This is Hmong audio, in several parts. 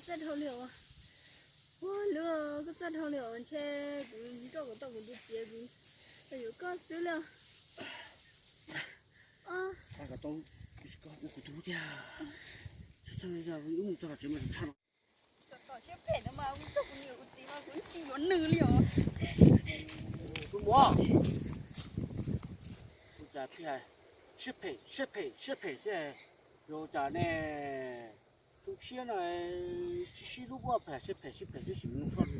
Txaj dhau li os. Ua lub, koj txaj dhau li os, ntshe kuv nrauj kom tau kuv tus txiv, kuv yuav koj xwb li os. Txaj kom tau, kuv tus hlub tiag. Txaj txaj mus txog los tsev mas tshaj no. Txom txom siab phem no mas kuv txog kuv niam kuv txiv mas kuv tsis yuav nws li os. Tus muam, ua cas thiaj siab phem siab phem siab phem xwb, yog ua cas ne? Tus tshiab no sib sib hlub ua phem siab phem siab phem xwb sim nug soj,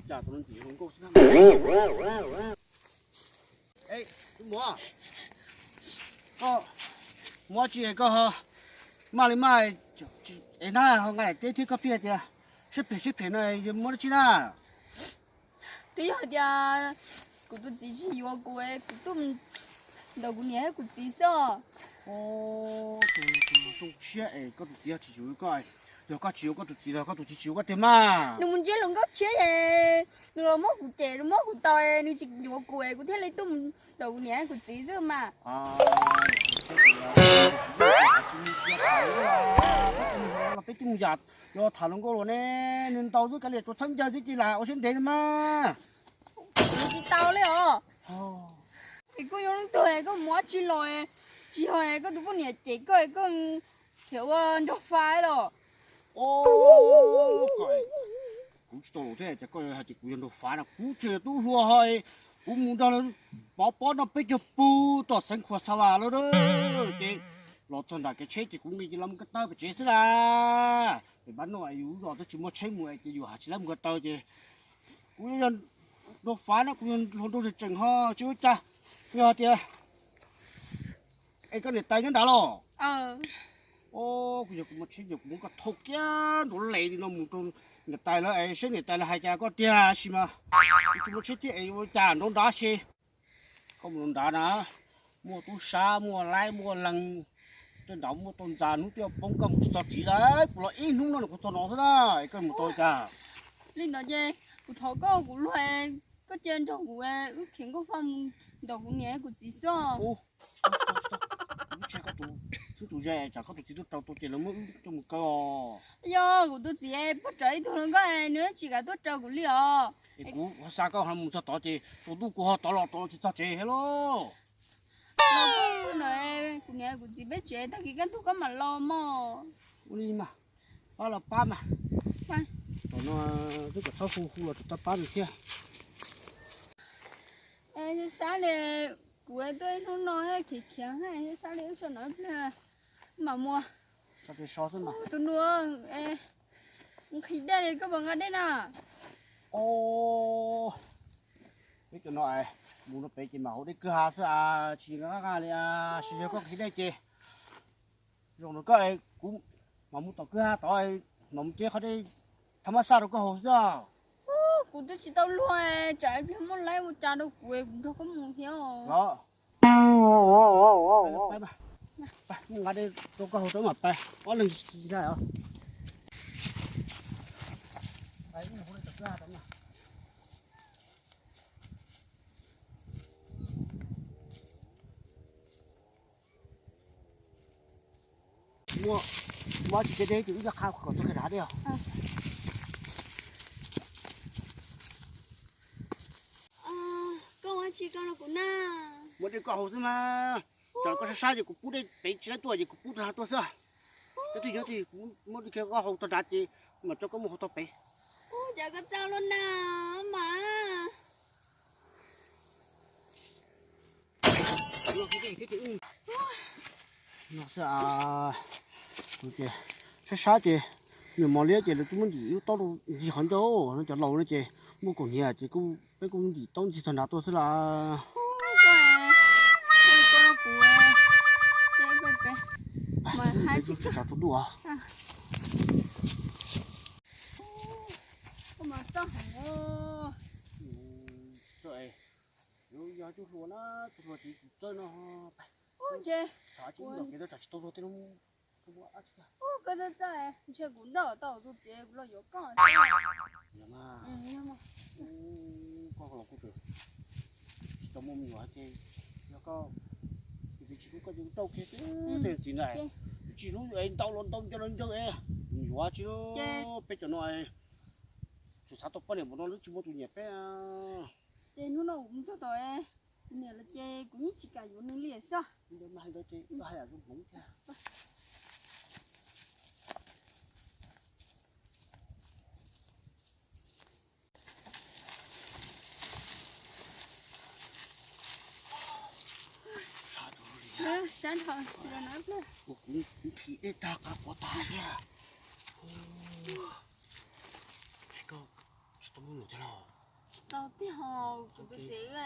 cas tus no ntxim hluas nkauj xwb. Tus muam, koj muab tsis koj ho maj li maj es na ho nqa daim teb thiab koj pheej hais tias siab phem siab phem no yog muab dab tsi na? Twb yog hais tias kuv tus txiv tsis yuav kuv, kuv tuaj ntawm kuv niam thiab kuv txiv xwb. Tus xoo siab es koj tus txiv yog tsis yuav koj, yog koj tsis yuav koj tus txiv los koj tus txiv tsis yuav koj tiag mas. Nws mus ntsib hluas nkauj tshiab es nws los muab kuv cem, nws muab kuv tos, nws tsis yuav kuv es kuv thiaj li tuaj ntawm kuv niam thiab kuv txiv xwb mas. Peb twb mus yam, yog tham hluas nkauj los ne, nws ntaus xwb kav liam tsuas txhawb ncaws xwb ces lam ua siab ntev no mas. Tsis tau li os. Es koj yog leej twg es koj mus ua tsi los, tsis yog koj tus poj niam cem koj, koj khiav ua nraug fais los? Kuv tsis tau luag thiab, cas koj hais tias kuv yog nraug fais no, kuv tseem yog tub hluas ho, kuv mus nrog lawv pov pob noj peb caug pug tom xeev Khuam Xa Vas lawm ces los txog nram kev tsheb ces kuv nqis ces los mus ko taw pem tsev xwb na. Pem pab no yus zos twb tsis muaj tsheb mus ces yus hais tsis laib mus ko taw ces kuv yog nraug fais no, kuv yog hluas nraug tseem tseem ho tsis ua cas. Yog tias es koj niam tais nyob nrad los? Kuv yog kuv muaj tsheb ces kuv muab koj thauj kiag nraum les li no mus rau niam tais lawv es seb niam tais lawv hais cas koj tiag sis mas kuv tsis muaj tsheb thiab es ua cas nraum nrad se. Koj mus nraum nrad na, muaj tub sab muaj laib muaj lees, tej nrad muaj tau ntxa hnub twb poob koj mus tsis txog tid lawm, kuv los ib hnub no kuv txog no xwb na, es koj mus tau cas? Li ntawd ces kuv thov koj kuv luag, koj cia nrog kuv wb khiav nkauj faj mus ntawm kuv niam kuv txiv xwb. Kuv tsis, koj tus, xib tus ze tsam koj tus txiv tuaj raws tua ces lawv muab wb coj mus kaw os. Yog kuv tus txiv pog rawv ib tug hluas nkauj nws tsis kam tuaj raws kuv li os. Es kuv ho xa koj ho mus txog tod ces tsaus ntuj kuv ho tod los tod tsis txog tsev thiab lauj. Los koj ntawd, kuv niam kuv txiv peb tsev tag kis kaj ntug koj mam los mog. Ua li mas, pab los pab mas. Tam no twb kom txhob hu hu los tsis tau pab nws thiab. Sab li kuv tuaj ib hnub no khiav khiav, sab li wb so no ib pliag mam mus. Tus nus, nqhis dej li koj puas nqa dej na? Peb cov no mus rau pem ces mam haus dej kwj ha xwb as, tsis nqa nqa li as, sis yog koj nqhis dej ces zoo rau koj, kuv mam mus tom kwj ha tod, mam mus cev qhov dej thab mab xaj rau koj haus xwb. Kuv twb tsis tau luag, tsam ib pliag muaj laib ua cas rau kuv, kuv nrog koj mus thiab os. Nqa dej rau koj haus rau mam pais, ob leeg ntshai os. Muaj, muaj tsis tsev deb ces wb coj qha kom txog kiag rau dej os. Koj ua tsi koj rau kuv na? Muab dej koj haus xwb mas. Tsam koj sab sab ces kuv pub dej pem tsis laib tuaj ces kuv pub tag tuaj xwb. Cov twg nyob twg kuv muab dej kiag koj haus tag nrad ces mam coj koj mus haus tau pem. Ua cas koj txawj luaj na mas. No xwb, kuv ces sab sab ces nws mos liab ces lawv twb muab ntim lub taub rau ncig qhov ncauj no, cov laus no ces muaj kaus hniav ces kuj peb kuj ntim taub ncig txog nrad tuaj xwb las. Yog tus hluas na, tus hluas tiv tus txawj no. Thaum tsis ua kev tau tsam tsis tau luag tej no. Koj txawj txawj, ntshe kuv nrauj tau tus txiv kuv los yuav koj. Koj los kuv tsis tau muaj me nyuam ces yog koj, tus txiv tsis hlub koj ces kuv rau kiag tej txiv ntawd, tsis hlub es ntaus los ntaus ncaws los ncaws es. Yuav tsis, peb cov no tsis xav tau poj niam npaum no lub tsis muaj tus nyiam peb. Ces hnub no kuv mus txog tom kuv niam lawv ces kuv yeej tsis kam yuav nws li xwb. Sab dhau, kuv nqhis dej tag qab quav tag thiab. Koj tsis tau muaj nyuam thiab los? Tsis tau tiag, kuv tus txiv wb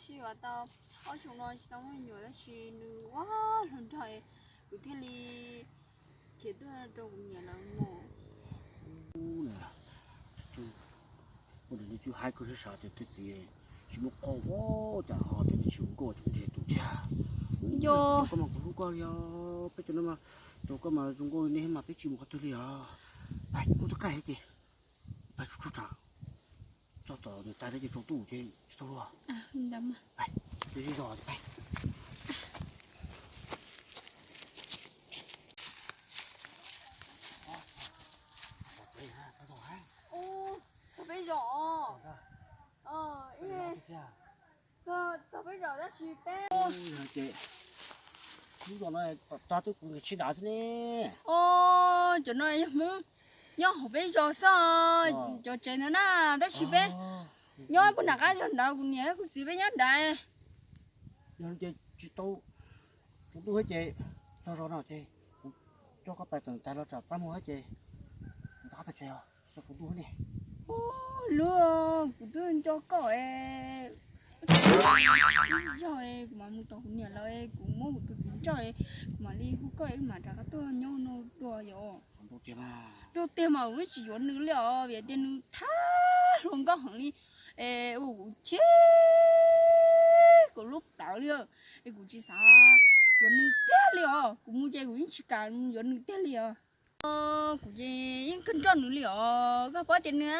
sib yuav tau ob xyoos no tsis tau muaj nyuam tab sis nws ua hluas nraug, kuv thiaj li khiav tuaj rau kuv niam lawv mus. Ua ntawm nws twb haib kawg thiab, sav tias tej txiv tsis muaj qau, cas ho tias nej tsis ua nkauj tseem nrhiav tus thiab. Yog koj mas kuv hlub koj li os, peb cov no mas, cov koj mas zoo nkauj li nej mas peb tsis mus qhov twg li os. Mus txog qab ces pais tsuj tsuj tsav, txog tom niam tais lawv ces tsaus ntuj ces tsis tau luag. Ntawd mas peb zej zog pais. Txog peb zos. Txog peb zos tab sis peb, ces lub zos no tag twb kuv niam tsis dav xwb ne. Cov no yog Hmoob nyob hauv peb zos xwb, cov tsev ntawd na, tab sis peb nyob puag nram qab zos nrad, kuv niam kuv txiv peb nyob nrad. Yog ces tsis tau, tsaus ntuj thiab ces txog zos no ces kuv coj koj pais tom niam tais lawv tsam txaj muag thiab ces kuv rov qab pais tsev os, tsis tau tsaus ntuj thiab ne. Luag, kuv twb nco koj es, yog kuv mam mus tom kuv niam lawv, kuv muab kuv tus txiv nrauj, kuv mam li hu koj, wb mam rov qab tuaj nyob no dua yom. Zoo tiag mas kuv yeej tsis yuav nws li os, vim tias nws thab hluas nkauj heev li, es ua kuv chim kuv lub plawv li, es kuv tsis xav yuav nws tiag li os. Kuv mus ces kuv yeej tsis kam yuav nws tiag li os. Kuv ces yeej kawg nrauj nws li os. Koj paub tias nws,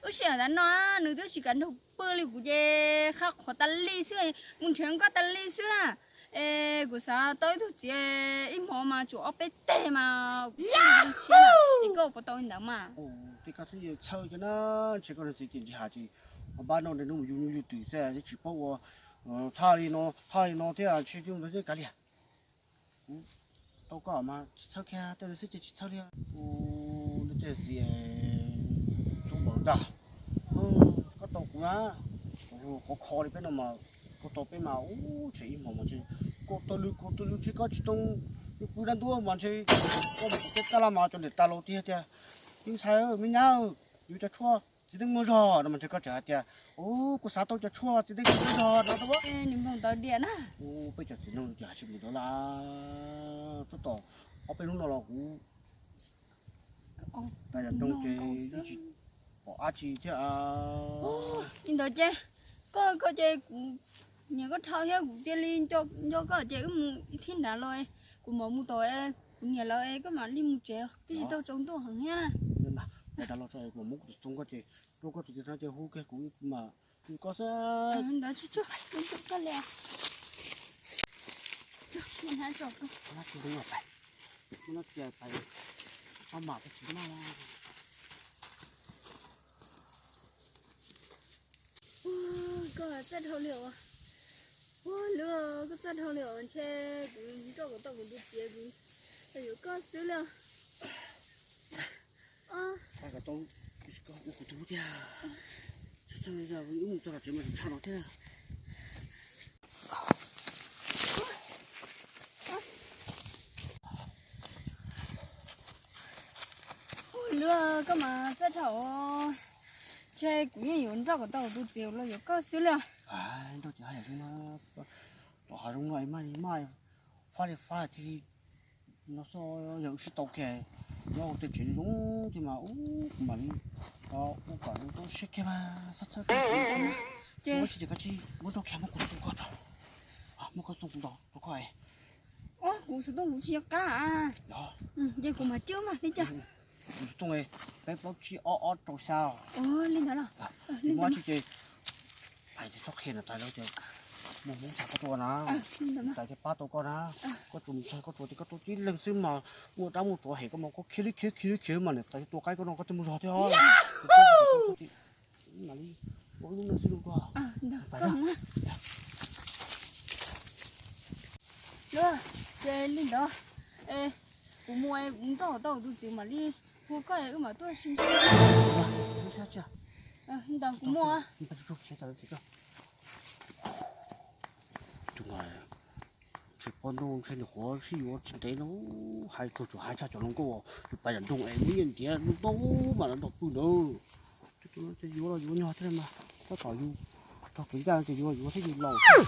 wb sib tham tas no, nws twb tsis kam nrog pw li, kuv ces qhab qhuas tas li xwb, mus nrhiav nkauj tas li xwb na. Es kuv xav tau ib tug txiv ib hmo mas tshuav ob peb teg mas kuv siab na, es koj puas tau li ntawd mas? Tej koj xwb yeej txhawj cov na, ntshe koj niag txiv ces ntsis has ces pab noj nrog nws mus yug nyuj yug twm xwb, yeej tsis paub ua thaj li no, thaj li no thiab ntshe twb mus thiab kav liam. Kuv tau koj mas tsis txhawj kiag, tej no xwb ces tsis txhawj li. Ub, nej txiv, tub npaum ntag. Koj tau kuv na, kuv qhov kho li peb no mas, koj tau peb mas ub, ntshe ib hmos mas ntshe koj tau lw, koj tau lw ntshe koj tsis tau pw dab ntuab mas ntshe koj mus kuv tej taj laj mas cov niam tais laus tiag tias, me ntxhais, me nyab, yuav cov tshuaj txiv neej muaj zog no mas ntshe koj tseem hais tias, ub, kuv xav tau cov tshuaj txiv neej tsis muaj zog no tau. Nws npog ntawd diam na. Ub, peb cov txiv neej ces hais tsis mus ntawd lawm, tab tom ob peb hnub no los kuv tas yam zoo ces yeej tsis pom dab tsi thiab. Li ntawd ces koj, koj ces kuv nyiam koj dhau thiab kuv thiaj li nco koj ces wb mus ib thib nrad los, kuv mam mus tom kuv niam lawv es koj mam li mus tsev, twb tsis tau tsaus ntuj heev thiab na. Mus rau kuv tus xov tooj koj ces, rau koj tus xov tooj ces hu kiag kuv, kuv mam hu koj xwb. Ntawd tsuag tsuag, koj li. Koj txawj dhau li os. Ua luaj, koj txawj dhau li os, ntshe kuv nrauj kom tau kuv tus txiv, kuv yuav koj xwb li os. Txawj kom tau, ua kuv tus thiab. Txawj txawj, wb mus txog tom tsev mas tshaj no thiab. Ua luaj, koj mas txawj dhau. Ntshe kuv yeej yuav nrauj kom tau kuv tus txiv los yuav koj xwb li os. Nrauj ces haj yam zoo na, tom hav zoov no mas maj fab li fab thiaj li no xwb, yog wb sib tau kiag nyob hauv tej tsev zoo thiab mas ub, kuv mam li ua kom zoo tau siab kiag mas txhob txhawj. Ces ua tsis tias koj tsis muab nrauj kiag, muab kuv xoo koj tso, muab koj xoo kuv ntaus rau koj. Kuv xov tooj kuv tsis nco qab. Ces kuv mam cwb mas li cas? Kuv xov tooj peb plaub tsib ob ob rau xya. Li ntawd los? Li ntawd ces hais tias txhob qhia niam tais lawv tias Muaj hmoov txham koj tuaj na, niam tais thiaj pab tau koj na. Koj tsuas mus txog koj tsuas tias koj tuaj tib leeg xwb mas muaj dab muaj tsov hem koj mas koj khiav li khiav khiav li khiav mas niam tais thiaj tua qaib koj no koj thiaj mus zog thiab. Mam li ua lub neej xwb los koj. Ces li ntawd, kuv mus es kuv nrauj tau tus txiv mam li hu koj es wb mam tuaj sib ntsib. Ntawd kuv mus. Ntshe pob ntooj ntshe nws qhuav sib yuav tsis ntev no, hais tug tsuas hais tshaj cov hluas nkauj yus pais yam nroog es muaj nyiaj ntiav lub ntaub mas los nrog pw ntawd. Tus no ces yuav los yuav nyog thiab mas tab tom yus tog kev ncaj ces yuav los yuav thiab yus laus thiab.